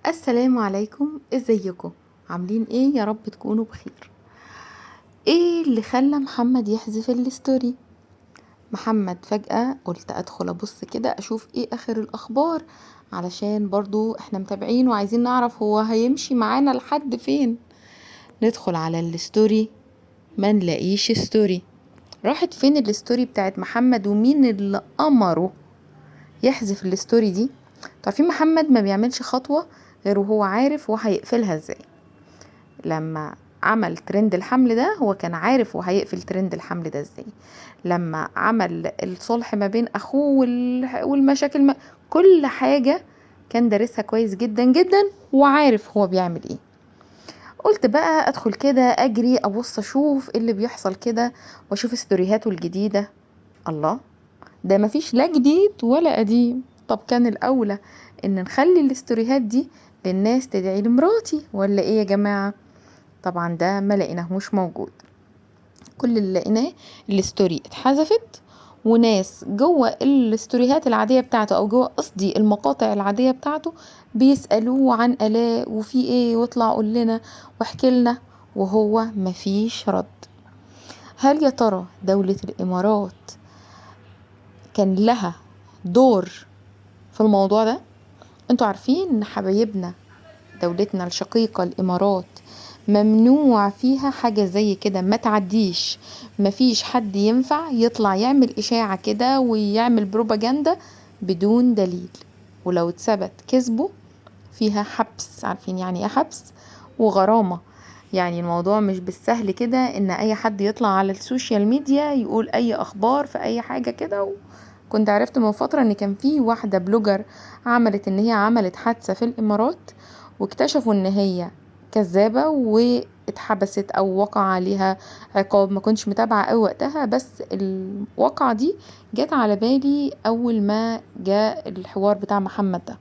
السلام عليكم، ازيكم؟ عاملين ايه؟ يا رب تكونوا بخير. ايه اللي خلى محمد يحذف ال story؟ محمد فجأة قلت ادخل ابص كده اشوف ايه اخر الاخبار، علشان برضو احنا متابعين وعايزين نعرف هو هيمشي معانا لحد فين. ندخل على ال story ما نلاقيش story. راحت فين ال story بتاعت محمد؟ ومين اللي امره يحذف ال story دي؟ تعرفين محمد ما بيعملش خطوة غير وهو عارف هو هيقفلها ازاي. لما عمل ترند الحمل ده هو كان عارف هو هيقفل ترند الحمل ده ازاي. لما عمل الصلح ما بين اخوه والمشاكل كل حاجة كان دارسها كويس جدا جدا وعارف هو بيعمل ايه. قلت بقى ادخل كده اجري ابص اشوف ايه اللي بيحصل كده واشوف ستوريهاته الجديدة. الله، ده مفيش لا جديد ولا قديم. طب كان الاولى ان نخلي الاستوريهات دي للناس تدعي لمراتي ولا ايه يا جماعة؟ طبعا ده ما لقيناهوش موجود. كل اللي لقيناه ال story اتحذفت، وناس جوه الاستوريهات العادية بتاعته او جوه قصدي المقاطع العادية بتاعته بيسألوه عن آلاء وفي ايه واطلع قول لنا واحكي لنا، وهو مفيش رد. هل يا ترى دولة الامارات كان لها دور في الموضوع ده؟ انتوا عارفين ان حبايبنا دولتنا الشقيقة الامارات ممنوع فيها حاجة زي كده، ما تعديش، مفيش حد ينفع يطلع يعمل اشاعة كده ويعمل بروباجندا بدون دليل، ولو اتثبت كذبه فيها حبس. عارفين يعني ايه حبس؟ وغرامة. يعني الموضوع مش بالسهل كده ان اي حد يطلع على ال social media يقول اي اخبار في اي حاجة كده. كنت عرفت من فترة ان كان في واحدة blogger عملت ان هي عملت حادثة في الامارات، واكتشفوا ان هي كذابة واتحبست او وقع عليها عقاب. ما كنتش متابعة قوي وقتها، بس الواقعة دي جت على بالي اول ما جاء الحوار بتاع محمد ده.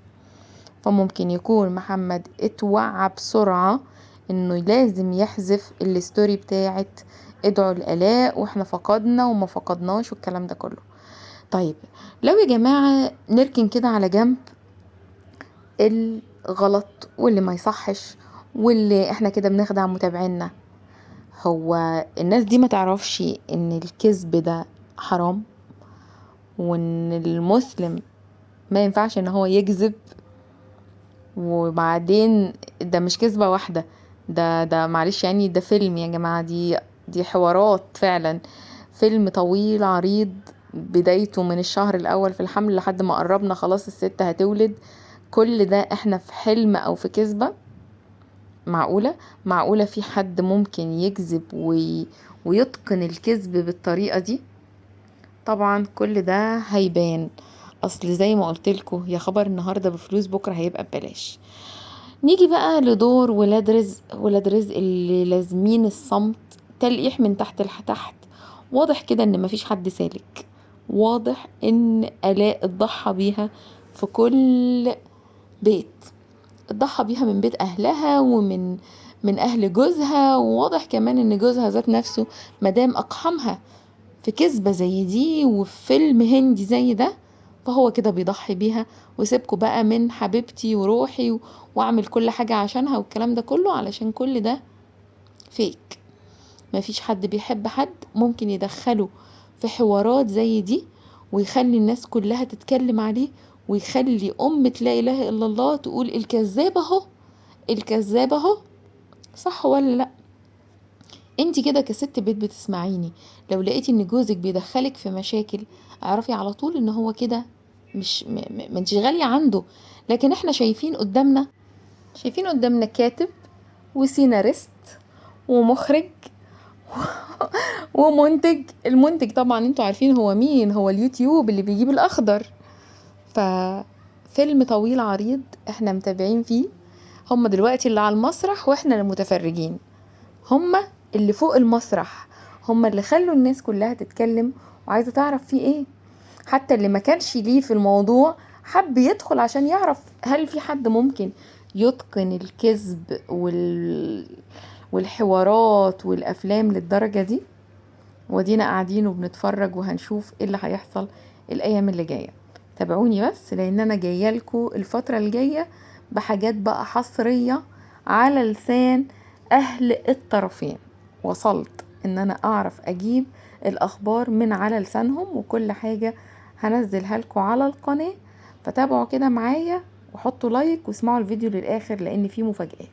فممكن يكون محمد اتوعى بسرعة انه لازم يحذف ال story بتاعت ادعوا لآلاء واحنا فقدنا وما فقدناش والكلام ده كله. طيب لو يا جماعة نركن كده على جنب الغلط واللي ما يصحش واللي احنا كده بنخدع متابعينا، هو الناس دي ما تعرفش ان الكذب ده حرام وان المسلم ما ينفعش ان هو يكذب؟ وبعدين ده مش كذبة واحدة، ده معلش يعني ده فيلم يا جماعة، دي حوارات فعلا، فيلم طويل عريض بدايته من الشهر الأول في الحمل لحد ما قربنا خلاص الست هتولد. كل ده احنا في حلم أو في كذبة؟ معقولة؟ معقولة في حد ممكن يكذب ويتقن الكذب بالطريقة دي؟ طبعا كل ده هيبان، أصل زي ما قلت لكم يا خبر النهاردة بفلوس بكرة هيبقى ببلاش. نيجي بقى لدور ولاد رزق، ولاد رزق اللي لازمين الصمت، تلقيح من تحت لتحت. واضح كده ان مفيش حد سالك، واضح ان آلاء اتضحى بيها في كل بيت، اتضحى بيها من بيت اهلها ومن اهل جوزها، وواضح كمان ان جوزها ذات نفسه مادام اقحمها في كذبة زي دي وفي فيلم هندي زي ده فهو كده بيضحي بيها. وسيبكوا بقى من حبيبتي وروحي واعمل كل حاجة عشانها والكلام ده كله، علشان كل ده فيك. مفيش حد بيحب حد ممكن يدخله في حوارات زي دي ويخلي الناس كلها تتكلم عليه، ويخلي أمة لا إله إلا الله تقول الكذاب أهو، الكذاب أهو. صح ولا لا؟ انت كده كست بيت بتسمعيني، لو لقيتي ان جوزك بيدخلك في مشاكل اعرفي على طول ان هو كده مش ما انتش غالية عنده. لكن احنا شايفين قدامنا كاتب وسيناريست ومخرج ومنتج. المنتج طبعا انتوا عارفين هو مين، هو اليوتيوب اللي بيجيب الاخضر. ففيلم طويل عريض احنا متابعين فيه، هم دلوقتي اللي على المسرح واحنا المتفرجين، هم اللي فوق المسرح، هم اللي خلوا الناس كلها تتكلم وعايزة تعرف فيه ايه. حتى اللي ما كانش ليه في الموضوع حب يدخل عشان يعرف هل في حد ممكن يتقن الكذب والحوارات والأفلام للدرجة دي. ودينا قاعدين وبنتفرج وهنشوف ايه اللي هيحصل الأيام اللي جاية. تابعوني بس لأن أنا جاية لكم الفترة الجاية بحاجات بقى حصرية على لسان اهل الطرفين. وصلت ان انا اعرف اجيب الاخبار من على لسانهم، وكل حاجة هنزلها لكم على القناة، فتابعوا كده معايا وحطوا لايك واسمعوا الفيديو للاخر لان فيه مفاجآت.